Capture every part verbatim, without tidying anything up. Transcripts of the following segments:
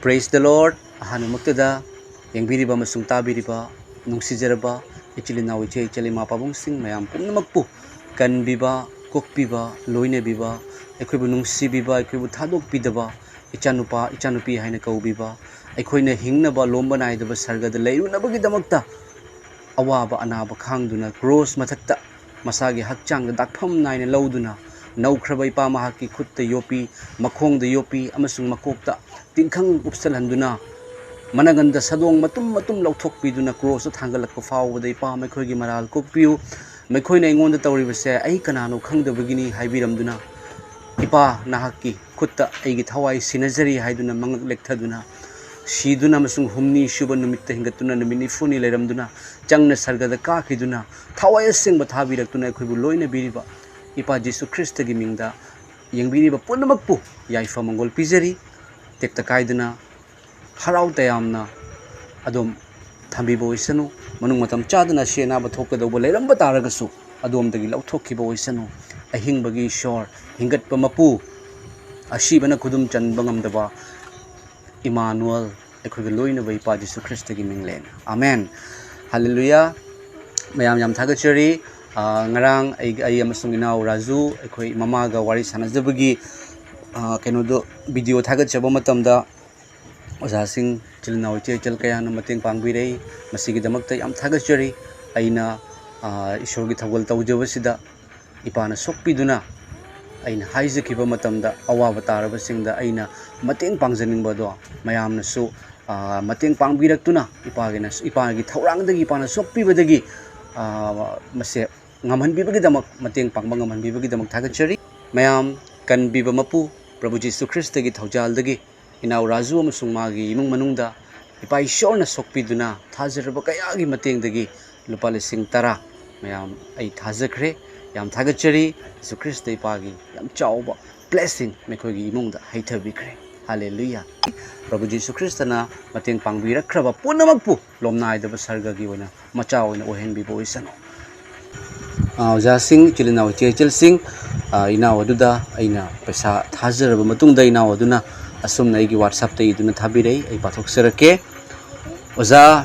Praise the Lord. ꯑꯍꯥꯟꯕꯃꯛꯇꯗ ꯌꯦꯡꯕꯤꯔꯤꯕ ꯑꯃꯁꯨꯡ ꯇꯥꯕꯤꯔꯤꯕ ꯅꯨꯡꯁꯤꯖꯔꯕ ꯏꯆꯤꯜ ꯏꯅꯥꯎ, ꯏꯆꯦ ꯏꯆꯜ, ꯏꯃꯥ ꯄꯥꯕꯨꯡꯁꯤꯡ ꯃꯌꯥꯝ ꯄꯨꯝꯅꯃꯛꯄꯨ ꯀꯟꯕꯤꯕ, ꯀꯣꯛꯄꯤꯕ, ꯂꯣꯏꯅꯕꯤꯕ, ꯑꯩꯈꯣꯏꯕꯨ ꯅꯨꯡꯁꯤꯕꯤꯕ, ꯑꯩꯈꯣꯏꯕꯨ ꯊꯥꯗꯣꯛꯄꯤꯗꯕ, ꯏꯆꯥꯅꯨꯄꯥ ꯏꯆꯥꯅꯨꯄꯤ ꯍꯥꯏꯅ ꯀꯧꯕꯤꯕ, ꯑꯩꯈꯣꯏꯅ ꯍꯤꯡꯅꯕ ꯂꯣꯝꯕ ꯅꯥꯏꯗꯕ ꯁꯔꯒꯗ ꯂꯩꯔꯨꯅꯕꯒꯤꯗꯃꯛꯇ ꯑꯋꯥꯕ ꯑꯅꯥꯕ ꯈꯥꯡꯗꯨꯅ ꯀ꯭ꯔꯣꯁ ꯃꯊꯛꯇ ꯃꯁꯥꯒꯤ ꯍꯛꯆꯥꯡꯗ ꯗꯥꯛꯐꯝ ꯅꯥꯏꯅ ꯂꯧꯗꯨꯅ ꯅꯧꯈ꯭ꯔꯕ ꯏꯄꯥ ꯃꯍꯥꯛꯀꯤ ꯈꯨꯠꯇ ꯌꯣꯠꯄꯤ, ꯃꯈꯣꯡꯗ ꯌꯣꯠꯄꯤ ꯑꯃꯁꯨꯡ ꯃꯀꯣꯛꯇ ꯇꯤꯡꯈꯪ ꯎꯞꯁꯜꯍꯟꯗꯨꯅ ꯃꯅꯒꯟꯗ ꯁꯥꯗꯣꯡ ꯃꯇꯨꯝ ꯃꯇꯨꯝ ꯂꯧꯊꯣꯛꯄꯤꯗꯨꯅ ꯀ꯭ꯔꯣꯁꯇ ꯊꯥꯡꯒꯠꯂꯛꯄ ꯐꯥꯎꯕꯗ, "ꯏꯄꯥ, ꯃꯈꯣꯏꯒꯤ ꯃꯔꯥꯜ ꯀꯣꯛꯄꯤꯌꯨ, ꯃꯈꯣꯏꯅ ꯑꯩꯉꯣꯟꯗ ꯇꯧꯔꯤꯕꯁꯦ ꯑꯩ ꯀꯅꯥꯅꯣ ꯈꯪꯗꯕꯒꯤꯅꯤ" ꯍꯥꯏꯕꯤꯔꯝꯗꯨꯅ, "ꯏꯄꯥ, ꯅꯍꯥꯛꯀꯤ ꯈꯨꯠꯇ ꯑꯩꯒꯤ ꯊꯋꯥꯏ ꯁꯤꯟꯅꯖꯔꯤ" ꯍꯥꯏꯗꯨꯅ ꯃꯉꯛ ꯂꯦꯛꯊꯗꯨꯅ, ꯁꯤꯗꯨꯅ ꯑꯃꯁꯨꯡ ꯍꯨꯝꯅꯤ ꯁꯨꯕ ꯅꯨꯃꯤꯠꯇ ꯍꯤꯡꯒꯠꯇꯨꯅ ꯅꯨꯃꯤꯠ ꯅꯤꯐꯨꯅꯤ ꯂꯩꯔꯝꯗꯨꯅ ꯆꯪꯅ ꯁꯔꯒꯗ ꯀꯥꯈꯤꯗꯨꯅ ꯊꯋꯥꯏ ꯑꯁꯦꯡꯕ ꯊꯥꯕꯤꯔꯛꯇꯨꯅ ꯑꯩꯈꯣꯏꯕꯨ ꯂꯣꯏꯅꯕꯤꯔꯤꯕ ꯏꯄꯥ ꯖꯤꯁꯨ ꯈ꯭ꯔꯤꯁꯇꯒꯤ ꯃꯤꯡꯗ ꯌꯦꯡꯕꯤꯔꯤꯕ ꯄꯨꯝꯅꯃꯛꯄꯨ ꯌꯥꯏꯐ ꯃꯪꯒꯣꯜ ꯄꯤꯖꯔꯤ꯫ ꯇꯦꯛꯇ ꯀꯥꯏꯗꯅ ꯍꯔꯥꯎ ꯇꯌꯥꯝꯅ ꯑꯗꯨꯝ ꯊꯝꯕꯤꯕ ꯑꯣꯏꯁꯅꯨ꯫ ꯃꯅꯨꯡ ꯃꯇꯝ ꯆꯥꯗꯅ ꯑꯁꯤ ꯑꯅꯥꯕ ꯊꯣꯛꯀꯗꯧꯕ ꯂꯩꯔꯝꯕ ꯇꯥꯔꯒꯁꯨ ꯑꯗꯣꯝꯗꯒꯤ ꯂꯧꯊꯣꯛꯈꯤꯕ ꯑꯣꯏꯁꯅꯨ꯫ ꯑꯍꯤꯡꯕꯒꯤ ꯏꯁꯣꯔ, ꯍꯤꯡꯒꯠꯄ ꯃꯄꯨ, ꯑꯁꯤꯕꯅ ꯈꯨꯗꯨꯝ ꯆꯟꯕ ꯉꯝꯗꯕ ꯏꯃꯥꯅꯨꯑꯦꯜ, ꯑꯩꯈꯣꯏꯒ ꯂꯣꯏꯅꯕ ꯏꯄꯥ ꯖꯤꯁꯨ ꯈ꯭ꯔꯤꯁꯇꯒꯤ ꯃꯤꯡꯂꯦꯟ꯫ ꯑꯃꯦꯟ꯫ ꯍꯜꯂꯦꯂꯨꯌꯥ꯫ ꯃꯌꯥꯝ ꯌꯥꯝ ꯊꯥꯒꯠꯆꯔꯤ꯫ ꯑꯥ, ꯉꯔꯥꯡ ꯑꯩ, ꯑꯩ ꯑꯃꯁꯨꯡ ꯏꯅꯥꯎ ꯔꯥꯖꯨ ꯑꯩꯈꯣꯏ ꯃꯃꯥꯒ ꯋꯥꯔꯤ ꯁꯥꯟꯅꯖꯕꯒꯤ, ꯑꯥ, ꯀꯩꯅꯣꯗꯣ, ꯚꯤꯗꯤꯑꯣ ꯊꯥꯒꯠꯆꯕ ꯃꯇꯝꯗ ꯑꯣꯖꯥꯁꯤꯡ, ꯏꯆꯤꯜ ꯏꯅꯥꯎ, ꯏꯆꯦ ꯏꯆꯜ ꯀꯌꯥꯅ ꯃꯇꯦꯡ ꯄꯥꯡꯕꯤꯔꯛꯏ꯫ ꯃꯁꯤꯒꯤꯗꯃꯛꯇ ꯌꯥꯝ ꯊꯥꯒꯠꯆꯔꯤ꯫ ꯑꯩꯅ, ꯑꯥ, ꯏꯁꯣꯔꯒꯤ ꯊꯧꯒꯜ ꯇꯧꯖꯕꯁꯤꯗ ꯏꯄꯥꯅ ꯁꯣꯛꯄꯤꯗꯨꯅ ꯑꯩꯅ ꯍꯥꯏꯖꯈꯤꯕ ꯃꯇꯝꯗ ꯑꯋꯥꯕ ꯇꯥꯔꯕꯁꯤꯡꯗ ꯑꯩꯅ ꯃꯇꯦꯡ ꯄꯥꯡꯖꯅꯤꯡꯕꯗꯣ ꯃꯌꯥꯝꯅꯁꯨ, ꯑꯥ, ꯃꯇꯦꯡ ꯄꯥꯡꯕꯤꯔꯛꯇꯨꯅ ꯏꯄꯥꯒꯤꯅ, ꯏꯄꯥꯒꯤ ꯊꯧꯔꯥꯡꯗꯒꯤ, ꯏꯄꯥꯅ ꯁꯣꯛꯄꯤꯕꯗꯒꯤ, ꯑꯥ, ꯃꯁꯦ ꯉꯝꯍꯟꯕꯤꯕꯒꯤꯗꯃꯛ, ꯃꯇꯦꯡ ꯄꯥꯡꯕ ꯉꯝꯍꯟꯕꯤꯕꯒꯤꯗꯃꯛ ꯊꯥꯒꯠꯆꯔꯤ꯫ ꯃꯌꯥꯝ ꯀꯟꯕꯤꯕ ꯃꯄꯨ ꯄ꯭ꯔꯚꯨ ꯖꯤꯁꯨ ꯈ꯭ꯔꯤꯁꯇꯒꯤ ꯊꯧꯖꯥꯜꯗꯒꯤ ꯏꯅꯥꯎ ꯔꯥꯖꯨ ꯑꯃꯁꯨꯡ ꯃꯥꯒꯤ ꯏꯃꯨꯡ ꯃꯅꯨꯡꯗ ꯏꯄꯥ ꯏꯁꯣꯔꯅ ꯁꯣꯛꯄꯤꯗꯨꯅ ꯊꯥꯖꯔꯕ ꯀꯌꯥꯒꯤ ꯃꯇꯦꯡꯗꯒꯤ ꯂꯨꯄꯥ ꯂꯤꯁꯤꯡ ꯇꯔꯥ ꯃꯌꯥꯝ ꯑꯩ ꯊꯥꯖꯈ꯭ꯔꯦ꯫ ꯌꯥꯝ ꯊꯥꯒꯠꯆꯔꯤ꯫ ꯖꯤꯁꯨ ꯈ꯭ꯔꯤꯁꯇ ꯏꯄꯥꯒꯤ ꯌꯥꯝ ꯆꯥꯎꯕ blessing ꯃꯈꯣꯏꯒꯤ ꯏꯃꯨꯡꯗ ꯍꯩꯊꯕꯤꯈ꯭ꯔꯦ꯫ ꯍꯥꯂꯦꯂꯨꯌꯥ꯫ ꯄ꯭ꯔꯚꯨ ꯖꯤꯁꯨ ꯈ꯭ꯔꯤꯁꯇꯅ ꯃꯇꯦꯡ ꯄꯥꯡꯕꯤꯔꯛꯈ꯭ꯔꯕ ꯄꯨꯝꯅꯃꯛꯄꯨ ꯂꯣꯝꯅꯥꯏꯗꯕ ꯁꯔꯒꯒꯤ ꯑꯣꯏꯅ ꯃꯆꯥ ꯑꯣꯏꯅ ꯑꯣꯏꯍꯟꯕꯤꯕ ꯑꯣꯏꯁꯅꯨ꯫ ꯑꯥ, ꯑꯣꯖꯥꯁꯤꯡ, ꯏꯆꯤꯜ ꯏꯅꯥꯎ, ꯏꯆꯦ ꯏꯆꯜꯁꯤꯡ, ꯑꯥ, ꯏꯅꯥꯎ ꯑꯗꯨꯗ ꯑꯩꯅ ꯄꯩꯁꯥ ꯊꯥꯖꯔꯕ ꯃꯇꯨꯡꯗ ꯏꯅꯥꯎ ꯑꯗꯨꯅ ꯑꯁꯨꯝꯅ ꯑꯩꯒꯤ WhatsApp-ꯇ ꯏꯗꯨꯅ ꯊꯥꯕꯤꯔꯛꯏ꯫ ꯑꯩ ꯄꯥꯊꯣꯛꯆꯔꯛꯀꯦ꯫ ꯑꯣꯖꯥ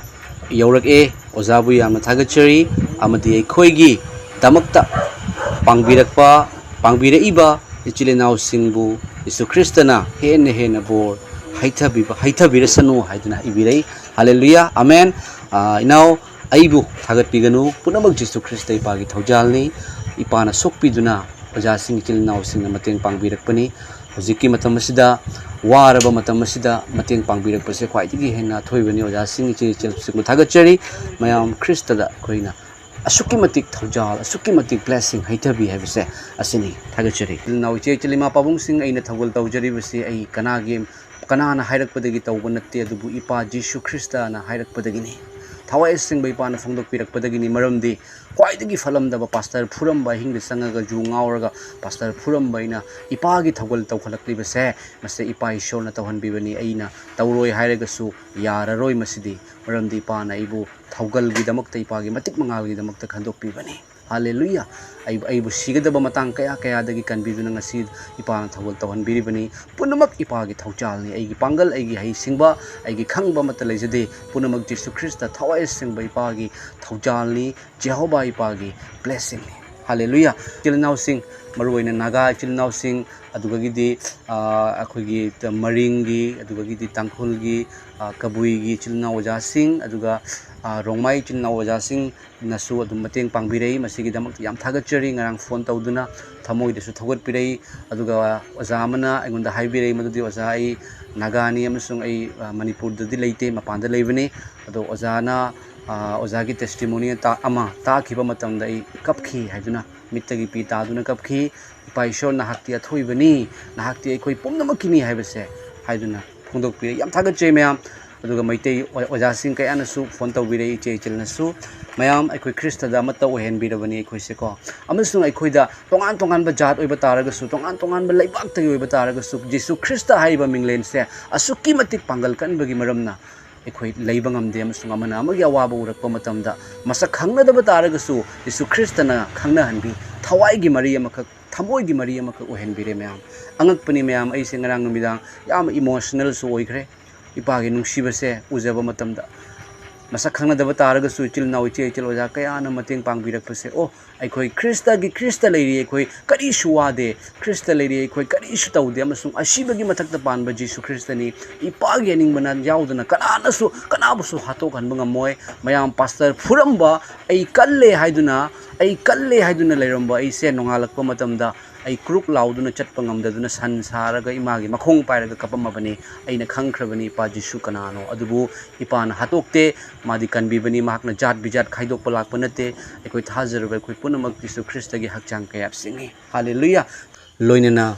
ꯌꯧꯔꯛꯑꯦ꯫ ꯑꯣꯖꯥꯕꯨ ꯌꯥꯝꯅ ꯊꯥꯒꯠꯆꯔꯤ꯫ ꯑꯃꯗꯤ ꯑꯩꯈꯣꯏꯒꯤꯗꯃꯛꯇ ꯄꯥꯡꯕꯤꯔꯛꯄ, ꯄꯥꯡꯕꯤꯔꯛꯏꯕ ꯏꯆꯤꯜ ꯏꯅꯥꯎꯁꯤꯡꯕꯨ ꯌꯤꯁꯨ ꯈ꯭ꯔꯤꯁꯇꯅ ꯍꯦꯟꯅ ꯍꯦꯟꯅ ꯕꯣꯔ ꯍꯩꯊꯕꯤꯕ, ꯍꯩꯊꯕꯤꯔꯁꯅꯨ ꯍꯥꯏꯗꯨꯅ ꯏꯕꯤꯔꯛꯏ꯫ ꯍꯥꯂꯦꯂꯨꯌꯥ, ꯑꯃꯦꯟ꯫ ꯑꯥ, ꯏꯅꯥꯎ, ꯑꯩꯕꯨ ꯊꯥꯒꯠꯄꯤꯒꯅꯨ꯫ ꯄꯨꯝꯅꯃꯛ ꯖꯤꯁꯨ ꯈ꯭ꯔꯤꯁꯇ ꯏꯄꯥꯒꯤ ꯊꯧꯖꯥꯜꯅꯤ꯫ ꯏꯄꯥꯅ ꯁꯣꯛꯄꯤꯗꯨꯅ ꯑꯣꯖꯥꯁꯤꯡ, ꯏꯆꯤꯜ ꯏꯅꯥꯎꯁꯤꯡꯅ ꯃꯇꯦꯡ ꯄꯥꯡꯕꯤꯔꯛꯄꯅꯤ꯫ ꯍꯧꯖꯤꯛꯀꯤ ꯃꯇꯝ ꯑꯁꯤꯗ ꯋꯥꯔꯕ ꯃꯇꯝ ꯑꯁꯤꯗ ꯃꯇꯦꯡ ꯄꯥꯡꯕꯤꯔꯛꯄꯁꯦ ꯈ꯭ꯋꯥꯏꯗꯒꯤ ꯍꯦꯟꯅ ꯑꯊꯣꯏꯕꯅꯤ꯫ ꯑꯣꯖꯥꯁꯤꯡ, ꯏꯆꯦ ꯏꯆꯜꯁꯤꯡꯕꯨ ꯊꯥꯒꯠꯆꯔꯤ꯫ ꯃꯌꯥꯝ ꯈ꯭ꯔꯤꯁꯇꯗ ꯑꯩꯈꯣꯏꯅ ꯑꯁꯨꯛꯀꯤ ꯃꯇꯤꯛ ꯊꯧꯖꯥꯜ, ꯑꯁꯨꯛꯀꯤ ꯃꯇꯤꯛ blessing ꯍꯩꯊꯕꯤ ꯍꯥꯏꯕꯁꯦ ꯑꯁꯤꯅꯤ꯫ ꯊꯥꯒꯠꯆꯔꯤ꯫ ꯏꯆꯤꯜ ꯏꯅꯥꯎ, ꯏꯆꯦ ꯏꯆꯜ, ꯏꯃꯥ ꯄꯥꯕꯨꯡꯁꯤꯡ, ꯑꯩꯅ ꯊꯧꯒꯜ ꯇꯧꯖꯔꯤꯕꯁꯤ ꯑꯩ ꯀꯅꯥꯒꯤ, ꯀꯅꯥꯅ ꯍꯥꯏꯔꯛꯄꯗꯒꯤ ꯇꯧꯕ ꯅꯠꯇꯦ, ꯑꯗꯨꯕꯨ ꯏꯄꯥ ꯖꯤꯁꯨ ꯈ꯭ꯔꯤꯁꯇꯅ ꯍꯥꯏꯔꯛꯄꯗꯒꯤꯅꯤ꯫ ꯊꯋꯥꯏ ꯑꯁꯦꯡꯕ ꯏꯄꯥꯅ ꯐꯣꯡꯗꯣꯛꯄꯤꯔꯛꯄꯗꯒꯤꯅꯤ꯫ ꯃꯔꯝꯗꯤ ꯈ꯭ꯋꯥꯏꯗꯒꯤ ꯐꯠꯂꯝꯗꯕ ꯄꯥꯁꯇꯔ ꯐꯨꯔꯝꯕ, ꯑꯍꯤꯡꯗ ꯆꯪꯉꯒ ꯖꯨ ꯉꯥꯎꯔꯒ ꯄꯥꯁꯇꯔ ꯐꯨꯔꯝꯕ ꯑꯩꯅ ꯏꯄꯥꯒꯤ ꯊꯧꯒꯜ ꯇꯧꯈꯠꯂꯛꯂꯤꯕꯁꯦ, ꯃꯁꯦ ꯏꯄꯥ ꯏꯁꯣꯔꯅ ꯇꯧꯍꯟꯕꯤꯕꯅꯤ꯫ ꯑꯩꯅ ꯇꯧꯔꯣꯏ ꯍꯥꯏꯔꯒꯁꯨ ꯌꯥꯔꯔꯣꯏ ꯃꯁꯤꯗꯤ, ꯃꯔꯝꯗꯤ ꯏꯄꯥꯅ ꯑꯩꯕꯨ ꯊꯧꯒꯜꯒꯤꯗꯃꯛꯇ, ꯏꯄꯥꯒꯤ ꯃꯇꯤꯛ ꯃꯉꯥꯜꯒꯤꯗꯃꯛꯇ ꯈꯟꯗꯣꯛꯄꯤꯕꯅꯤ꯫ ꯍꯥꯂꯦꯂꯨꯌꯥ! ꯑꯩ, ꯑꯩꯕꯨ ꯁꯤꯒꯗꯕ ꯃꯇꯥꯡ ꯀꯌꯥ ꯀꯌꯥꯗꯒꯤ ꯀꯟꯕꯤꯗꯨꯅ ꯉꯁꯤ ꯏꯄꯥꯅ ꯊꯧꯒꯜ ꯇꯧꯍꯟꯕꯤꯔꯤꯕꯅꯤ꯫ ꯄꯨꯝꯅꯃꯛ ꯏꯄꯥꯒꯤ ꯊꯧꯖꯥꯜꯅꯤ꯫ ꯑꯩꯒꯤ ꯄꯥꯡꯒꯜ, ꯑꯩꯒꯤ ꯍꯩꯁꯤꯡꯕ, ꯑꯩꯒꯤ ꯈꯪꯕ ꯑꯃꯠꯇ ꯂꯩꯖꯗꯦ꯫ ꯄꯨꯝꯅꯃꯛ ꯖꯤꯁꯨ ꯈ꯭ꯔꯤꯁꯇ ꯊꯋꯥꯏ ꯑꯁꯦꯡꯕ ꯏꯄꯥꯒꯤ ꯊꯧꯖꯥꯜꯅꯤ꯫ ꯖꯦꯍꯣꯕꯥ ꯏꯄꯥꯒꯤ blessingꯅꯤ꯫ ꯍꯥꯂꯦꯂꯨꯌꯥ! ꯏꯆꯤꯜ ꯏꯅꯥꯎꯁꯤꯡ, ꯃꯔꯨꯑꯣꯏꯅ ꯅꯥꯒꯥ ꯏꯆꯤꯜ ꯏꯅꯥꯎꯁꯤꯡ, ꯑꯗꯨꯗꯒꯤꯗꯤ, ꯑꯥ, ꯑꯩꯈꯣꯏꯒꯤ ꯃꯔꯤꯡꯒꯤ, ꯑꯗꯨꯗꯒꯤꯗꯤ ꯇꯥꯡꯈꯨꯜꯒꯤ, ꯑꯥ, ꯀꯕꯨꯏꯒꯤ ꯏꯆꯤꯜ ꯏꯅꯥꯎ ꯑꯣꯖꯥꯁꯤꯡ, ꯑꯗꯨꯒ, ꯑꯥ, ꯔꯣꯡꯃꯥꯏ ꯏꯆꯤꯜ ꯏꯅꯥꯎ ꯑꯣꯖꯥꯁꯤꯡꯅꯁꯨ ꯑꯗꯨꯝ ꯃꯇꯦꯡ ꯄꯥꯡꯕꯤꯔꯛꯏ꯫ ꯃꯁꯤꯒꯤꯗꯃꯛꯇ ꯌꯥꯝ ꯊꯥꯒꯠꯆꯔꯤ꯫ ꯉꯔꯥꯡ ꯐꯣꯟ ꯇꯧꯗꯨꯅ ꯊꯃꯣꯏꯗꯁꯨ ꯊꯧꯒꯠꯄꯤꯔꯛꯏ꯫ ꯑꯗꯨꯒ ꯑꯣꯖꯥ ꯑꯃꯅ ꯑꯩꯉꯣꯟꯗ ꯍꯥꯏꯕꯤꯔꯛꯏ ꯃꯗꯨꯗꯤ, "ꯑꯣꯖꯥ, ꯑꯩ ꯅꯥꯒꯥꯅꯤ ꯑꯃꯁꯨꯡ ꯑꯩ, ꯑ, ꯃꯅꯤꯄꯨꯔꯗꯗꯤ ꯂꯩꯇꯦ, ꯃꯄꯥꯟꯗ ꯂꯩꯕꯅꯤ꯫ ꯑꯗꯣ ꯑꯣꯖꯥꯅ, ꯑ, ꯑꯣꯖꯥꯒꯤ testimony ꯇꯥ-, ꯑꯃ ꯇꯥꯈꯤꯕ ꯃꯇꯝꯗ ꯑꯩ ꯀꯞꯈꯤ" ꯍꯥꯏꯗꯨꯅ, ꯃꯤꯠꯇꯒꯤ ꯄꯤ ꯇꯥꯗꯨꯅ ꯀꯞꯈꯤ꯫ "ꯏꯄꯥ ꯏꯁꯣꯔ, ꯅꯍꯥꯛꯇꯤ ꯑꯊꯣꯏꯕꯅꯤ, ꯅꯍꯥꯛꯇꯤ ꯑꯩꯈꯣꯏ ꯄꯨꯝꯅꯃꯛꯀꯤꯅꯤ" ꯍꯥꯏꯕꯁꯦ ꯍꯥꯏꯗꯨꯅ ꯐꯣꯡꯗꯣꯛꯄꯤꯔꯦ꯫ ꯌꯥꯝ ꯊꯥꯒꯠꯆꯩ ꯃꯌꯥꯝ꯫ ꯑꯗꯨꯒ ꯃꯩꯇꯩ ꯑꯣ-, ꯑꯣꯖꯥꯁꯤꯡ ꯀꯌꯥꯅꯁꯨ ꯐꯣꯟ ꯇꯧꯕꯤꯔꯛꯏ, ꯏꯆꯦ ꯏꯆꯜꯅꯁꯨ꯫ ꯃꯌꯥꯝ ꯑꯩꯈꯣꯏ ꯈ꯭ꯔꯤꯁꯇꯗ ꯑꯃꯠꯇ ꯑꯣꯏꯍꯟꯕꯤꯔꯕꯅꯤ ꯑꯩꯈꯣꯏꯁꯦꯀꯣ꯫ ꯑꯃꯁꯨꯡ ꯑꯩꯈꯣꯏꯗ ꯇꯣꯉꯥꯟ ꯇꯣꯉꯥꯟꯕ ꯖꯥꯠ ꯑꯣꯏꯕ ꯇꯥꯔꯒꯁꯨ, ꯇꯣꯉꯥꯟ ꯇꯣꯉꯥꯟꯕ ꯂꯩꯕꯥꯛꯇꯒꯤ ꯑꯣꯏꯕ ꯇꯥꯔꯒꯁꯨ, ꯖꯤꯁꯨ ꯈ꯭ꯔꯤꯁꯇ ꯍꯥꯏꯔꯤꯕ ꯃꯤꯡꯂꯦꯟꯁꯦ ꯑꯁꯨꯛꯀꯤ ꯃꯇꯤꯛ ꯄꯥꯡꯒꯜ ꯀꯟꯕꯒꯤ ꯃꯔꯝꯅ ꯑꯩꯈꯣꯏ ꯂꯩꯕ ꯉꯝꯗꯦ, ꯑꯃꯁꯨꯡ ꯑꯃꯅ ꯑꯃꯒꯤ ꯑꯋꯥꯕ ꯎꯔꯛꯄ ꯃꯇꯝꯗ ꯃꯁꯛ ꯈꯪꯅꯗꯕ ꯇꯥꯔꯒꯁꯨ ꯖꯤꯁꯨ ꯈ꯭ꯔꯤꯁꯇꯅ ꯈꯪꯅꯍꯟꯕꯤ, ꯊꯋꯥꯏꯒꯤ ꯃꯔꯤ ꯑꯃꯈꯛ ꯊꯃꯣꯏꯒꯤ ꯃꯔꯤ ꯑꯃꯈꯛ ꯑꯣꯏꯍꯟꯕꯤꯔꯦ ꯃꯌꯥꯝ꯫ ꯑꯉꯛꯄꯅꯤ ꯃꯌꯥꯝ, ꯑꯩꯁꯦ ꯉꯔꯥꯡ ꯅꯨꯃꯤꯗꯥꯡ ꯌꯥꯝ emotionalꯁꯨ ꯑꯣꯏꯈ꯭ꯔꯦ꯫ ꯏꯄꯥꯒꯤ ꯅꯨꯡꯁꯤꯕꯁꯦ ꯎꯖꯕ ꯃꯇꯝꯗ, ꯃꯁꯛ ꯈꯪꯅꯗꯕ ꯇꯥꯔꯒꯁꯨ ꯏꯆꯤꯜ ꯏꯅꯥꯎ, ꯏꯆꯦ ꯏꯆꯜ, ꯑꯣꯖꯥ ꯀꯌꯥꯅ ꯃꯇꯦꯡ ꯄꯥꯡꯕꯤꯔꯛꯄꯁꯦ, ꯑꯣ, ꯑꯩꯈꯣꯏ ꯈ꯭ꯔꯤꯁꯇꯒꯤ, ꯈ꯭ꯔꯤꯁꯇ ꯂꯩꯔꯤ, ꯑꯩꯈꯣꯏ ꯀꯔꯤꯁꯨ ꯋꯥꯗꯦ, ꯈ꯭ꯔꯤꯁꯇ ꯂꯩꯔꯤ, ꯑꯩꯈꯣꯏ ꯀꯔꯤꯁꯨ ꯇꯧꯗꯦ, ꯑꯃꯁꯨꯡ ꯑꯁꯤꯕꯒꯤ ꯃꯊꯛꯇ ꯄꯥꯟꯕ ꯖꯤꯁꯨ ꯈ꯭ꯔꯤꯁꯇꯅꯤ꯫ ꯏꯄꯥꯒꯤ ꯑꯅꯤꯡꯕꯅ ꯌꯥꯎꯗꯅ ꯀꯅꯥꯅꯁꯨ ꯀꯅꯥꯕꯨꯁꯨ ꯍꯥꯠꯇꯣꯛꯍꯟꯕ ꯉꯝꯃꯣꯏ꯫ ꯃꯌꯥꯝ, ꯄꯥꯁꯇꯔ ꯐꯨꯔꯝꯕ, ꯑꯩ ꯀꯜꯂꯦ ꯍꯥꯏꯗꯨꯅ, ꯑꯩ ꯀꯜꯂꯦ ꯍꯥꯏꯗꯨꯅ ꯂꯩꯔꯝꯕ ꯑꯩꯁꯦ ꯅꯣꯡꯉꯥꯜꯂꯛꯄ ꯃꯇꯝꯗ ꯑꯩ ꯀ꯭ꯔꯨꯛ ꯂꯥꯎꯗꯨꯅ ꯆꯠꯄ ꯉꯝꯗꯗꯨꯅ ꯁꯟ ꯁꯥꯔꯒ ꯏꯃꯥꯒꯤ ꯃꯈꯣꯡ ꯄꯥꯏꯔꯒ ꯀꯞꯄꯝꯃꯕꯅꯤ꯫ ꯑꯩꯅ ꯈꯪꯈ꯭ꯔꯕꯅꯤ ꯏꯄꯥ ꯖꯤꯁꯨ ꯀꯅꯥꯅꯣ꯫ ꯑꯗꯨꯕꯨ ꯏꯄꯥꯅ ꯍꯥꯠꯇꯣꯛꯇꯦ, ꯃꯥꯗꯤ ꯀꯟꯕꯤꯕꯅꯤ, ꯃꯍꯥꯛꯅ ꯖꯥꯠ ꯕꯤꯖꯥꯠ ꯈꯥꯏꯗꯣꯛꯄ ꯂꯥꯛꯄ ꯅꯠꯇꯦ꯫ ꯑꯩꯈꯣꯏ ꯊꯥꯖꯔꯕ ꯑꯩꯈꯣꯏ ꯄꯨꯝꯅꯃꯛ ꯖꯤꯁꯨ ꯈ꯭ꯔꯤꯁꯇꯒꯤ ꯍꯛꯆꯥꯡ ꯀꯌꯥꯞꯁꯤꯡꯅꯤ꯫ ꯍꯥꯂꯦꯂꯨꯌꯥ꯫ ꯂꯣꯏꯅꯅ,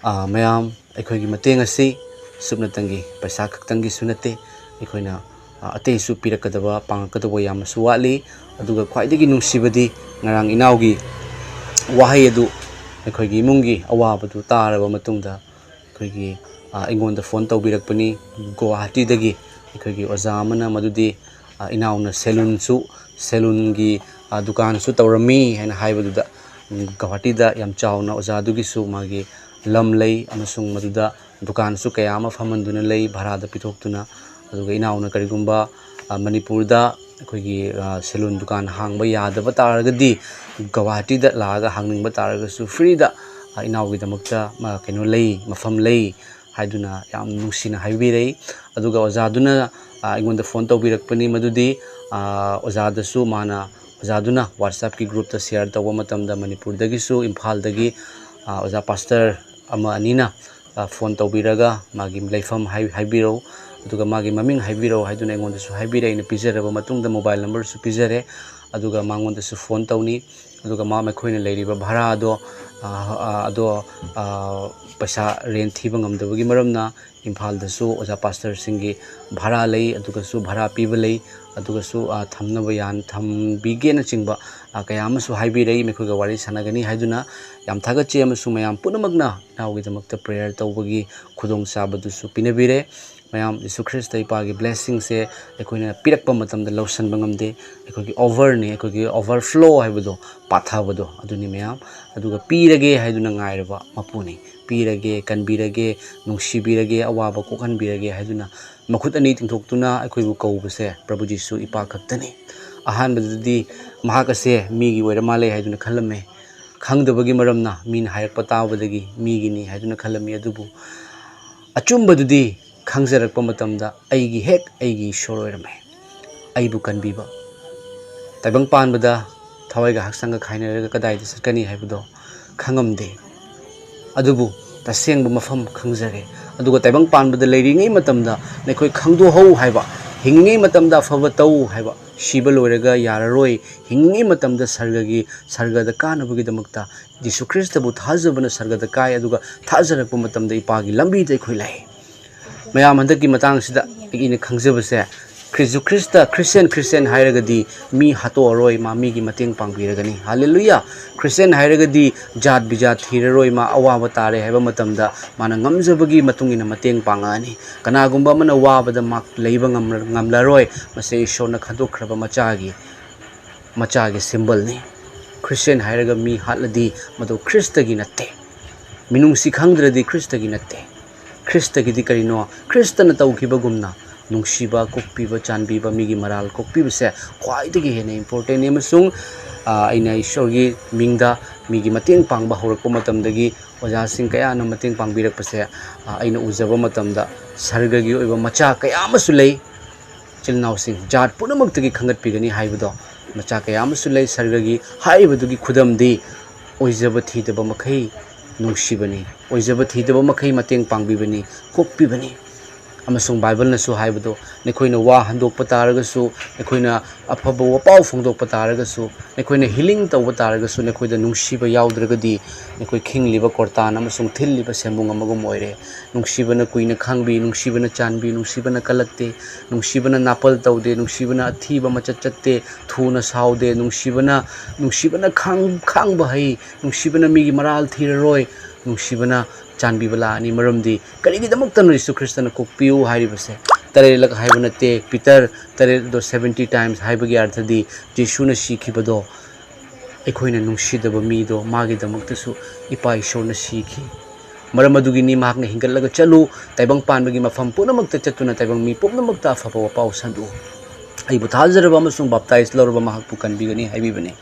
ꯑ, ꯃꯌꯥꯝ, ꯑꯩꯈꯣꯏꯒꯤ ꯃꯇꯦꯡ ꯑꯁꯤ ꯁꯨꯞꯅꯇꯪꯒꯤ ꯄꯩꯁꯥ ꯈꯛꯇꯪꯒꯤꯁꯨ ꯅꯠꯇꯦ꯫ ꯑꯩꯈꯣꯏꯅ, ꯑ, ꯑꯇꯩꯁꯨ ꯄꯤꯔꯛꯀꯗꯕ, ꯄꯥꯡꯉꯛꯀꯗꯕ ꯌꯥꯝꯅꯁꯨ ꯋꯥꯠꯂꯤ꯫ ꯑꯗꯨꯒ ꯈ꯭ꯋꯥꯏꯗꯒꯤ ꯅꯨꯡꯁꯤꯕꯗꯤ ꯉꯔꯥꯡ ꯏꯅꯥꯎꯒꯤ ꯋꯥꯍꯩ ꯑꯗꯨ ꯑꯩꯈꯣꯏꯒꯤ ꯏꯃꯨꯡꯒꯤ ꯑꯋꯥꯕꯗꯨ ꯇꯥꯔꯕ ꯃꯇꯨꯡꯗ ꯑꯩꯈꯣꯏꯒꯤ, ꯑ, ꯑꯩꯉꯣꯟꯗ ꯐꯣꯟ ꯇꯧꯕꯤꯔꯛꯄꯅꯤ ꯒꯨꯋꯥꯍꯥꯇꯤꯗꯒꯤ꯫ ꯑꯩꯈꯣꯏꯒꯤ ꯑꯣꯖꯥ ꯑꯃꯅ ꯃꯗꯨꯗꯤ, ꯑ, ꯏꯅꯥꯎꯅ ꯁꯦꯂꯨꯟꯁꯨ, ꯁꯦꯂꯨꯟꯒꯤ, ꯑ, ꯗꯨꯀꯥꯟꯁꯨ ꯇꯧꯔꯝꯃꯤ ꯍꯥꯏꯅ ꯍꯥꯏꯕꯗꯨꯗ, ꯎꯝ, ꯒꯨꯋꯥꯍꯥꯇꯤꯗ ꯌꯥꯝ ꯆꯥꯎꯅ ꯑꯣꯖꯥꯗꯨꯒꯤꯁꯨ ꯃꯥꯒꯤ ꯂꯝ ꯂꯩ ꯑꯃꯁꯨꯡ ꯃꯗꯨꯗ ꯗꯨꯀꯥꯟꯁꯨ ꯀꯌꯥ ꯑꯃ ꯐꯝꯍꯟꯗꯨꯅ ꯂꯩ ꯚꯔꯥꯗ ꯄꯤꯊꯣꯛꯇꯨꯅ꯫ ꯑꯗꯨꯒ ꯏꯅꯥꯎꯅ ꯀꯔꯤꯒꯨꯝꯕ, ꯑ, ꯃꯅꯤꯄꯨꯔꯗ ꯑꯩꯈꯣꯏꯒꯤ, ꯑ, ꯁꯦꯂꯨꯟ ꯗꯨꯀꯥꯟ ꯍꯥꯡꯕ ꯌꯥꯗꯕ ꯇꯥꯔꯒꯗꯤ ꯒꯨꯋꯥꯍꯥꯇꯤꯗ ꯂꯥꯛꯑꯒ ꯍꯥꯡꯅꯤꯡꯕ ꯇꯥꯔꯒꯁꯨ ꯐ꯭ꯔꯤꯗ, ꯑ, ꯏꯅꯥꯎꯒꯤꯗꯃꯛꯇ, ꯑ, ꯀꯩꯅꯣ ꯂꯩ, ꯃꯐꯝ ꯂꯩ ꯍꯥꯏꯗꯨꯅ ꯌꯥꯝ ꯅꯨꯡꯁꯤꯅ ꯍꯥꯏꯕꯤꯔꯛꯏ꯫ ꯑꯗꯨꯒ ꯑꯣꯖꯥꯗꯨꯅ, ꯑ, ꯑꯩꯉꯣꯟꯗ ꯐꯣꯟ ꯇꯧꯕꯤꯔꯛꯄꯅꯤ ꯃꯗꯨꯗꯤ, ꯑ, ꯑꯣꯖꯥꯗꯁꯨ ꯃꯥꯅ, ꯑꯣꯖꯥꯗꯨꯅ WhatsAppꯀꯤ groupꯇ share ꯇꯧꯕ ꯃꯇꯝꯗ ꯃꯅꯤꯄꯨꯔꯗꯒꯤꯁꯨ, ꯏꯝꯐꯥꯜꯗꯒꯤ, ꯑ, ꯑꯣꯖꯥ ꯄꯥꯁꯇꯔ ꯑꯃ ꯑꯅꯤꯅ, ꯑ, ꯐꯣꯟ ꯇꯧꯕꯤꯔꯒ ꯃꯥꯒꯤ ꯂꯩꯐꯝ ꯍꯥꯏ-, ꯍꯥꯏꯕꯤꯔꯛꯎ, ꯑꯗꯨꯒ ꯃꯥꯒꯤ ꯃꯃꯤꯡ ꯍꯥꯏꯕꯤꯔꯛꯎ ꯍꯥꯏꯗꯨꯅ ꯑꯩꯉꯣꯟꯗꯁꯨ ꯍꯥꯏꯕꯤꯔꯛꯑꯦ꯫ ꯑꯩꯅ ꯄꯤꯖꯔꯕ ꯃꯇꯨꯡꯗ mobile numberꯁꯨ ꯄꯤꯖꯔꯦ꯫ ꯑꯗꯨꯒ ꯃꯉꯣꯟꯗꯁꯨ ꯐꯣꯟ ꯇꯧꯅꯤ꯫ ꯑꯗꯨꯒ ꯃꯥ, ꯃꯈꯣꯏꯅ ꯂꯩꯔꯤꯕ ꯚꯔꯥꯗꯣ, ꯑ, ꯑ, ꯑꯗꯣ, ꯑ, ꯄꯩꯁꯥ rent ꯊꯤꯕ ꯉꯝꯗꯕꯒꯤ ꯃꯔꯝꯅ ꯏꯝꯐꯥꯜꯗꯁꯨ ꯑꯣꯖꯥ ꯄꯥꯁꯇꯔꯁꯤꯡꯒꯤ ꯚꯔꯥ ꯂꯩ, ꯑꯗꯨꯒꯁꯨ ꯚꯔꯥ ꯄꯤꯕ ꯂꯩ, ꯑꯗꯨꯒꯁꯨ, ꯑ, ꯊꯝꯅꯕ ꯌꯥꯟ-, ꯊꯝꯕꯤꯒꯦꯅꯆꯤꯡꯕ, ꯑ, ꯀꯌꯥ ꯑꯃꯁꯨ ꯍꯥꯏꯕꯤꯔꯛꯏ꯫ ꯃꯈꯣꯏꯒ ꯋꯥꯔꯤ ꯁꯥꯟꯅꯒꯅꯤ ꯍꯥꯏꯗꯨꯅ ꯌꯥꯝ ꯊꯥꯒꯠꯆꯩ, ꯑꯃꯁꯨꯡ ꯃꯌꯥꯝ ꯄꯨꯝꯅꯃꯛꯅ ꯏꯅꯥꯎꯒꯤꯗꯃꯛꯇ prayer ꯇꯧꯕꯒꯤ ꯈꯨꯗꯣꯡꯆꯥꯕꯗꯨꯁꯨ ꯄꯤꯅꯕꯤꯔꯦ꯫ ꯃꯌꯥꯝ, ꯖꯤꯁꯨ ꯈ꯭ꯔꯤꯁꯇ ꯏꯄꯥꯒꯤ ꯕ꯭ꯂꯦꯁꯤꯡꯁꯦ ꯑꯩꯈꯣꯏꯅ ꯄꯤꯔꯛꯄ ꯃꯇꯝꯗ ꯂꯧꯁꯟꯕ ꯉꯝꯗꯦ꯫ ꯑꯩꯈꯣꯏꯒꯤ ꯑꯣꯚꯔꯅꯤ, ꯑꯩꯈꯣꯏꯒꯤ ꯑꯣꯚꯔꯐ꯭ꯂꯣ ꯍꯥꯏꯕꯗꯣ, ꯄꯥꯊꯕꯗꯣ ꯑꯗꯨꯅꯤ ꯃꯌꯥꯝ꯫ ꯑꯗꯨꯒ ꯄꯤꯔꯒꯦ ꯍꯥꯏꯗꯨꯅ ꯉꯥꯏꯔꯕ ꯃꯄꯨꯅꯤ꯫ ꯄꯤꯔꯒꯦ, ꯀꯟꯕꯤꯔꯒꯦ, ꯅꯨꯡꯁꯤꯕꯤꯔꯒꯦ, ꯑꯋꯥꯕ ꯀꯣꯛꯍꯟꯕꯤꯔꯒꯦ ꯍꯥꯏꯗꯨꯅ ꯃꯈꯨꯠ ꯑꯅꯤ ꯇꯤꯡꯊꯣꯛꯇꯨꯅ ꯑꯩꯈꯣꯏꯕꯨ ꯀꯧꯕꯁꯦ ꯄ꯭ꯔꯚꯨ ꯖꯤꯁꯨ ꯏꯄꯥ ꯈꯛꯇꯅꯤ꯫ ꯑꯍꯥꯟꯕꯗꯗꯤ ꯃꯍꯥꯛ ꯑꯁꯦ ꯃꯤꯒꯤ ꯑꯣꯏꯔ ꯃꯥꯜꯂꯦ ꯍꯥꯏꯗꯨꯅ ꯈꯜꯂꯝꯃꯦ꯫ ꯈꯪꯗꯕꯒꯤ ꯃꯔꯝꯅ ꯃꯤꯅ ꯍꯥꯏꯔꯛꯄ ꯇꯥꯕꯗꯒꯤ ꯃꯤꯒꯤꯅꯤ ꯍꯥꯏꯗꯨꯅ ꯈꯜꯂꯝꯃꯤ꯫ ꯑꯗꯨꯕꯨ ꯑꯆꯨꯝꯕꯗꯨꯗꯤ ꯈꯪꯖꯔꯛꯄ ꯃꯇꯝꯗ ꯑꯩꯒꯤ ꯍꯦꯛ ꯑꯩꯒꯤ ꯏꯁꯣꯔ ꯑꯣꯏꯔꯝꯃꯦ꯫ ꯑꯩꯕꯨ ꯀꯟꯕꯤꯕ, ꯇꯥꯏꯕꯪ ꯄꯥꯟꯕꯗ ꯊꯋꯥꯏꯒ ꯍꯛꯆꯥꯡꯒ ꯈꯥꯏꯅꯔꯒ ꯀꯗꯥꯏꯗ ꯆꯠꯀꯅꯤ ꯍꯥꯏꯕꯗꯣ ꯈꯪꯉꯝꯗꯦ꯫ ꯑꯗꯨꯕꯨ ꯇꯁꯦꯡꯕ ꯃꯐꯝ ꯈꯪꯖꯔꯦ꯫ ꯑꯗꯨꯒ ꯇꯥꯏꯕꯪ ꯄꯥꯟꯕꯗ ꯂꯩꯔꯤꯉꯩ ꯃꯇꯝꯗ ꯅꯈꯣꯏ ꯈꯪꯗꯣꯛꯍꯧ ꯍꯥꯏꯕ, ꯍꯤꯡꯉꯤꯉꯩ ꯃꯇꯝꯗ ꯑꯐꯕ ꯇꯧ ꯍꯥꯏꯕ, ꯁꯤꯕ ꯂꯣꯏꯔꯒ ꯌꯥꯔꯔꯣꯏ, ꯍꯤꯡꯉꯤꯉꯩ ꯃꯇꯝꯗ ꯁꯔꯒꯒꯤ, ꯁꯔꯒꯗ ꯀꯥꯅꯕꯒꯤꯗꯃꯛꯇ ꯖꯤꯁꯨ ꯈ꯭ꯔꯤꯁꯇꯕꯨ ꯊꯥꯖꯕꯅ ꯁꯔꯒꯗ ꯀꯥꯏ, ꯑꯗꯨꯒ ꯊꯥꯖꯔꯛꯄ ꯃꯇꯝꯗ ꯏꯄꯥꯒꯤ ꯂꯝꯕꯤꯗ ꯑꯩꯈꯣꯏ ꯂꯥꯛꯏ꯫ ꯃꯌꯥꯝ, ꯍꯟꯗꯛꯀꯤ ꯃꯇꯥꯡꯁꯤꯗ ꯑꯩꯅ ꯈꯪꯖꯕꯁꯦ, ꯈ꯭ꯔꯤꯁꯨ ꯈ꯭ꯔꯤꯁꯇ, ꯈ꯭ꯔꯤꯁꯇꯤꯌꯥꯟ, ꯈ꯭ꯔꯤꯁꯇꯤꯌꯥꯟ ꯍꯥꯏꯔꯒꯗꯤ ꯃꯤ ꯍꯥꯠꯇꯣꯛꯑꯔꯣꯏ, ꯃꯥ ꯃꯤꯒꯤ ꯃꯇꯦꯡ ꯄꯥꯡꯕꯤꯔꯒꯅꯤ꯫ ꯍꯥꯂꯦꯂꯨꯌꯥ! ꯈ꯭ꯔꯤꯁꯇꯤꯌꯥꯟ ꯍꯥꯏꯔꯒꯗꯤ ꯖꯥꯠ ꯕꯤꯖꯥꯠ ꯊꯤꯔꯔꯣꯏ, ꯃꯥ ꯑꯋꯥꯕ ꯇꯥꯔꯦ ꯍꯥꯏꯕ ꯃꯇꯝꯗ ꯃꯥꯅ ꯉꯝꯖꯕꯒꯤ ꯃꯇꯨꯡ ꯏꯟꯅ ꯃꯇꯦꯡ ꯄꯥꯡꯉꯛꯑꯅꯤ꯫ ꯀꯅꯥꯒꯨꯝꯕ ꯑꯃꯅ ꯋꯥꯕꯗ ꯃꯥ ꯂꯩꯕ ꯉꯝꯂ-, ꯉꯝꯂꯔꯣꯏ, ꯃꯁꯦ ꯏꯁꯣꯔꯅ ꯈꯟꯗꯣꯛꯈ꯭ꯔꯕ ꯃꯆꯥꯒꯤ, ꯃꯆꯥꯒꯤ ꯁꯤꯝꯕꯜꯅꯤ꯫ ꯈ꯭ꯔꯤꯁꯇꯤꯌꯥꯟ ꯍꯥꯏꯔꯒ ꯃꯤ ꯍꯥꯠꯂꯗꯤ ꯃꯗꯨ ꯈ꯭ꯔꯤꯁꯇꯒꯤ ꯅꯠꯇꯦ꯫ ꯃꯤꯅꯨꯡꯁꯤ ꯈꯪꯗ꯭ꯔꯗꯤ ꯈ꯭ꯔꯤꯁꯇꯒꯤ ꯅꯠꯇꯦ꯫ ꯈ꯭ꯔꯤꯁꯇꯒꯤꯗꯤ ꯀꯔꯤꯅꯣ? ꯈ꯭ꯔꯤꯁꯇꯅ ꯇꯧꯈꯤꯕꯒꯨꯝꯅ ꯅꯨꯡꯁꯤꯕ, ꯀꯣꯛꯄꯤꯕ, ꯆꯥꯟꯕꯤꯕ, ꯃꯤꯒꯤ ꯃꯔꯥꯜ ꯀꯣꯛꯄꯤꯕꯁꯦ ꯈ꯭ꯋꯥꯏꯗꯒꯤ ꯍꯦꯟꯅ ꯏꯝꯄꯣꯔꯇꯦꯟꯅꯤ꯫ ꯑꯃꯁꯨꯡ, ꯑ, ꯑꯩꯅ ꯏꯁꯣꯔꯒꯤ ꯃꯤꯡꯗ ꯃꯤꯒꯤ ꯃꯇꯦꯡ ꯄꯥꯡꯕ ꯍꯧꯔꯛꯄ ꯃꯇꯝꯗꯒꯤ ꯑꯣꯖꯥꯁꯤꯡ ꯀꯌꯥꯅ ꯃꯇꯦꯡ ꯄꯥꯡꯕꯤꯔꯛꯄꯁꯦ, ꯑ, ꯑꯩꯅ ꯎꯖꯕ ꯃꯇꯝꯗ ꯁꯔꯒꯒꯤ ꯑꯣꯏꯕ ꯃꯆꯥ ꯀꯌꯥ ꯑꯃꯁꯨ ꯂꯩ꯫ ꯏꯆꯤꯜ ꯏꯅꯥꯎꯁꯤꯡ ꯖꯥꯠ ꯄꯨꯝꯅꯃꯛꯇꯒꯤ ꯈꯟꯒꯠꯄꯤꯒꯅꯤ ꯍꯥꯏꯕꯗꯣ ꯃꯆꯥ ꯀꯌꯥ ꯑꯃꯁꯨ ꯂꯩ꯫ ꯁꯔꯒꯒꯤ ꯍꯥꯏꯔꯤꯕꯗꯨꯒꯤ ꯈꯨꯗꯝꯗꯤ ꯑꯣꯏꯖꯕ ꯊꯤꯗꯕ ꯃꯈꯩ ꯅꯨꯡꯁꯤꯕꯅꯤ, ꯑꯣꯏꯖꯕ ꯊꯤꯗꯕ ꯃꯈꯩ ꯃꯇꯦꯡ ꯄꯥꯡꯕꯤꯕꯅꯤ, ꯀꯣꯛꯄꯤꯕꯅꯤ꯫ ꯑꯃꯁꯨꯡ ꯕꯥꯏꯕꯜꯅꯁꯨ ꯍꯥꯏꯕꯗꯣ, ꯅꯈꯣꯏꯅ ꯋꯥ ꯍꯟꯗꯣꯛꯄ ꯇꯥꯔꯒꯁꯨ, ꯅꯈꯣꯏꯅ ꯑꯐꯕ ꯋꯥꯄꯥꯎ ꯐꯣꯡꯗꯣꯛꯄ ꯇꯥꯔꯒꯁꯨ, ꯅꯈꯣꯏꯅ ꯍꯤꯂꯤꯡ ꯇꯧꯕ ꯇꯥꯔꯒꯁꯨ, ꯅꯈꯣꯏꯗ ꯅꯨꯡꯁꯤꯕ ꯌꯥꯎꯗ꯭ꯔꯒꯗꯤ ꯅꯈꯣꯏ ꯈꯤꯡꯂꯤꯕ ꯀꯣꯔꯇꯥꯟ ꯑꯃꯁꯨꯡ ꯊꯤꯜꯂꯤꯕ ꯁꯦꯝꯕꯨꯡ ꯑꯃꯒꯨꯝ ꯑꯣꯏꯔꯦ꯫ ꯅꯨꯡꯁꯤꯕꯅ ꯀꯨꯏꯅ ꯈꯥꯡꯕꯤ, ꯅꯨꯡꯁꯤꯕꯅ ꯆꯥꯟꯕꯤ, ꯅꯨꯡꯁꯤꯕꯅ ꯀꯜꯂꯛꯇꯦ, ꯅꯨꯡꯁꯤꯕꯅ ꯅꯥꯄꯜ ꯇꯧꯗꯦ, ꯅꯨꯡꯁꯤꯕꯅ ꯑꯊꯤꯕ ꯃꯆꯠ ꯆꯠꯇꯦ, ꯊꯨꯅ ꯁꯥꯎꯗꯦ, ꯅꯨꯡꯁꯤꯕꯅ, ꯅꯨꯡꯁꯤꯕꯅ ꯈꯥꯡ-, ꯈꯥꯡꯕ ꯍꯩ, ꯅꯨꯡꯁꯤꯕꯅ ꯃꯤꯒꯤ ꯃꯔꯥꯜ ꯊꯤꯔꯔꯣꯏ, ꯅꯨꯡꯁꯤꯕꯅ ꯆꯥꯟꯕꯤꯕ ꯂꯥꯛꯑꯅꯤ꯫ ꯃꯔꯝꯗꯤ ꯀꯔꯤꯒꯤꯗꯃꯛꯇꯅꯣ ꯌꯤꯁꯨ ꯈ꯭ꯔꯤꯁꯇꯅ ꯀꯣꯛꯄꯤꯌꯨ ꯍꯥꯏꯔꯤꯕꯁꯦ? ꯇꯔꯦꯠꯂꯛ ꯍꯥꯏꯕ ꯅꯠꯇꯦ, ꯄꯤꯇꯔ ꯇꯔꯦꯠ ꯑꯗꯣ seventy times ꯍꯥꯏꯕꯒꯤ ꯑꯔꯊꯗꯤ ꯌꯤꯁꯨꯅ ꯁꯤꯈꯤꯕꯗꯣ ꯑꯩꯈꯣꯏꯅ ꯅꯨꯡꯁꯤꯗꯕ ꯃꯤꯗꯣ ꯃꯥꯒꯤꯗꯃꯛꯇꯁꯨ ꯏꯄꯥ ꯏꯁꯣꯔꯅ ꯁꯤꯈꯤ꯫ ꯃꯔꯝ ꯑꯗꯨꯒꯤꯅꯤ ꯃꯍꯥꯛꯅ ꯍꯤꯡꯒꯠꯂꯒ ꯆꯠꯂꯨ, ꯇꯥꯏꯕꯪ ꯄꯥꯟꯕꯒꯤ ꯃꯐꯝ ꯄꯨꯝꯅꯃꯛꯇ ꯆꯠꯇꯨꯅ ꯇꯥꯏꯕꯪ ꯃꯤ ꯄꯨꯝꯅꯃꯛꯇ ꯑꯐꯕ ꯋꯥꯄꯥꯎ ꯁꯟꯗꯣꯛꯎ꯫ ꯑꯩꯕꯨ ꯊꯥꯖꯔꯕ ꯑꯃꯁꯨꯡ ꯕꯥꯞꯇꯥꯏꯖ ꯂꯧꯔꯕ ꯃꯍꯥꯛꯄꯨ ꯀꯟꯕꯤꯒꯅꯤ ꯍꯥꯏꯕꯤꯕꯅꯤ꯫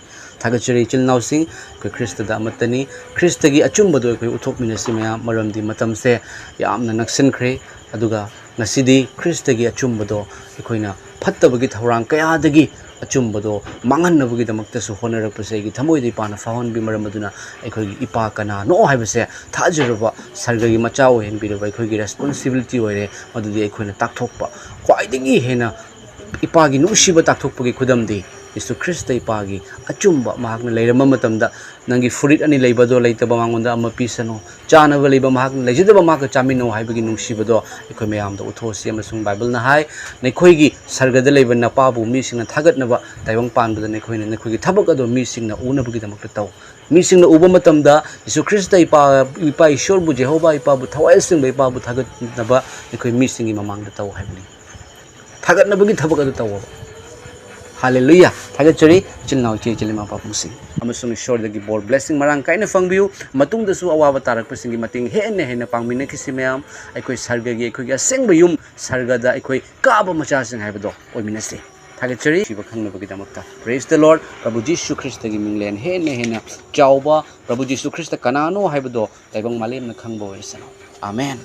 ꯊꯥꯒꯠꯆꯔꯤ ꯏꯆꯤꯜ ꯏꯅꯥꯎꯁꯤꯡ, ꯑꯩꯈꯣꯏ ꯈ꯭ꯔꯤꯁꯇꯗ ꯑꯃꯠꯇꯅꯤ꯫ ꯈ꯭ꯔꯤꯁꯇꯒꯤ ꯑꯆꯨꯝꯕꯗꯣ ꯑꯩꯈꯣꯏ ꯎꯠꯊꯣꯛꯃꯤꯟꯅꯁꯤ ꯃꯌꯥꯝ, ꯃꯔꯝꯗꯤ ꯃꯇꯝꯁꯦ ꯌꯥꯝꯅ ꯅꯛꯁꯤꯟꯈ꯭ꯔꯦ꯫ ꯑꯗꯨꯒ ꯉꯁꯤꯗꯤ ꯈ꯭ꯔꯤꯁꯇꯒꯤ ꯑꯆꯨꯝꯕꯗꯣ ꯑꯩꯈꯣꯏꯅ ꯐꯠꯇꯕꯒꯤ ꯊꯧꯔꯥꯡ ꯀꯌꯥꯗꯒꯤ ꯑꯆꯨꯝꯕꯗꯣ ꯃꯥꯡꯍꯟꯅꯕꯒꯤꯗꯃꯛꯇꯁꯨ ꯍꯣꯠꯅꯔꯛꯄꯁꯦ ꯑꯩꯒꯤ ꯊꯃꯣꯏꯗ ꯏꯄꯥꯅ ꯐꯥꯎꯍꯟꯕꯤ꯫ ꯃꯔꯝ ꯑꯗꯨꯅ ꯑꯩꯈꯣꯏꯒꯤ ꯏꯄꯥ ꯀꯅꯥꯅꯣ ꯍꯥꯏꯕꯁꯦ ꯊꯥꯖꯔꯕ ꯁꯔꯒꯒꯤ ꯃꯆꯥ ꯑꯣꯏꯍꯟꯕꯤꯔꯕ ꯑꯩꯈꯣꯏꯒꯤ responsibility ꯑꯣꯏꯔꯦ꯫ ꯃꯗꯨꯗꯤ ꯑꯩꯈꯣꯏꯅ ꯇꯥꯛꯊꯣꯛꯄ, ꯈ꯭ꯋꯥꯏꯗꯒꯤ ꯍꯦꯟꯅ ꯏꯄꯥꯒꯤ ꯅꯨꯡꯁꯤꯕ ꯇꯥꯛꯊꯣꯛꯄꯒꯤ ꯈꯨꯗꯝꯗꯤ ꯌꯤꯁꯨ ꯈ꯭ꯔꯤꯁꯇ ꯏꯄꯥꯒꯤ ꯑꯆꯨꯝꯕ ꯃꯍꯥꯛꯅ ꯂꯩꯔꯝꯕ ꯃꯇꯝꯗ ꯅꯪꯒꯤ ꯐꯨꯔꯤꯠ ꯑꯅꯤ ꯂꯩꯕꯗꯣ ꯂꯩꯇꯕ ꯃꯉꯣꯟꯗ ꯑꯃ ꯄꯤꯁꯅꯨ, ꯆꯥꯅꯕ ꯂꯩꯕ ꯃꯍꯥꯛꯅ ꯂꯩꯖꯗꯕ ꯃꯍꯥꯛꯀ ꯆꯥꯃꯤꯟꯅꯧ ꯍꯥꯏꯕꯒꯤ ꯅꯨꯡꯁꯤꯕꯗꯣ ꯑꯩꯈꯣꯏ ꯃꯌꯥꯝꯗ ꯎꯠꯊꯣꯛꯑꯁꯤ꯫ ꯑꯃꯁꯨꯡ ꯕꯥꯏꯕꯜꯅ ꯍꯥꯏ, ꯅꯈꯣꯏꯒꯤ ꯁꯔꯒꯗ ꯂꯩꯕ ꯅꯄꯥꯕꯨ ꯃꯤꯁꯤꯡꯅ ꯊꯥꯒꯠꯅꯕ ꯇꯥꯏꯕꯪ ꯄꯥꯟꯕꯗ ꯅꯈꯣꯏꯅ ꯅꯈꯣꯏꯒꯤ ꯊꯕꯛ ꯑꯗꯨ ꯃꯤꯁꯤꯡꯅ ꯎꯅꯕꯒꯤꯗꯃꯛꯇ ꯇꯧ꯫ ꯃꯤꯁꯤꯡꯅ ꯎꯕ ꯃꯇꯝꯗ ꯌꯤꯁꯨ ꯈ꯭ꯔꯤꯁꯇ ꯏꯄꯥ, ꯏꯄꯥ ꯏꯁꯣꯔꯕꯨ, ꯖꯦꯍꯣꯚꯥ ꯏꯄꯥꯕꯨ, ꯊꯋꯥꯏ ꯑꯁꯦꯡꯕ ꯏꯄꯥꯕꯨ ꯊꯥꯒꯠꯅꯕ ꯑꯩꯈꯣꯏ ꯃꯤꯁꯤꯡꯒꯤ ꯃꯃꯥꯡꯗ ꯇꯧ ꯍꯥꯏꯕꯅꯤ꯫ ꯊꯥꯒꯠꯅꯕꯒꯤ ꯊꯕꯛ ꯑꯗꯨ ꯇꯧꯑꯣꯕ꯫ ꯍꯥꯂꯦꯂꯨꯌꯥ! ꯊꯥꯒꯠꯆꯔꯤ ꯏꯆꯤꯜ ꯏꯅꯥꯎ, ꯏꯆꯦ ꯏꯆꯤꯜ ꯏꯃꯥ ꯄꯥꯕꯨꯡꯁꯤꯡ꯫ ꯑꯃꯁꯨꯡ ꯏꯁꯣꯔꯗꯒꯤ ꯕꯣꯔ, blessing ꯃꯔꯥꯡ ꯀꯥꯏꯅ ꯐꯪꯕꯤꯌꯨ꯫ ꯃꯇꯨꯡꯗꯁꯨ ꯑꯋꯥꯕ ꯇꯥꯔꯛꯄꯁꯤꯡꯒꯤ ꯃꯇꯦꯡ ꯍꯦꯟꯅ ꯍꯦꯟꯅ ꯄꯥꯡꯃꯤꯟꯅꯈꯤꯁꯤ ꯃꯌꯥꯝ꯫ ꯑꯩꯈꯣꯏ ꯁꯔꯒꯒꯤ, ꯑꯩꯈꯣꯏꯒꯤ ꯑꯁꯦꯡꯕ ꯌꯨꯝ, ꯁꯔꯒꯗ ꯑꯩꯈꯣꯏ ꯀꯥꯕ ꯃꯆꯥꯁꯤꯡ ꯍꯥꯏꯕꯗꯣ ꯑꯣꯏꯃꯤꯟꯅꯁꯤ꯫ ꯊꯥꯒꯠꯆꯔꯤ꯫ ꯊꯤꯕ ꯈꯪꯅꯕꯒꯤꯗꯃꯛꯇ꯫ Praise the Lord꯫ ꯄ꯭ꯔꯚꯨ ꯖꯤꯁꯨ ꯈ꯭ꯔꯤꯁꯇꯒꯤ ꯃꯤꯡꯂꯦꯟ ꯍꯦꯟꯅ ꯍꯦꯟꯅ ꯆꯥꯎꯕ, ꯄ꯭ꯔꯚꯨ ꯖꯤꯁꯨ ꯈ꯭ꯔꯤꯁꯇ ꯀꯅꯥꯅꯣ ꯍꯥꯏꯕꯗꯣ ꯇꯥꯏꯕꯪ ꯃꯥꯂꯦꯝꯅ ꯈꯪꯕ ꯑꯣꯏꯔꯁꯅꯨ꯫ ꯑꯥꯃꯦꯟ꯫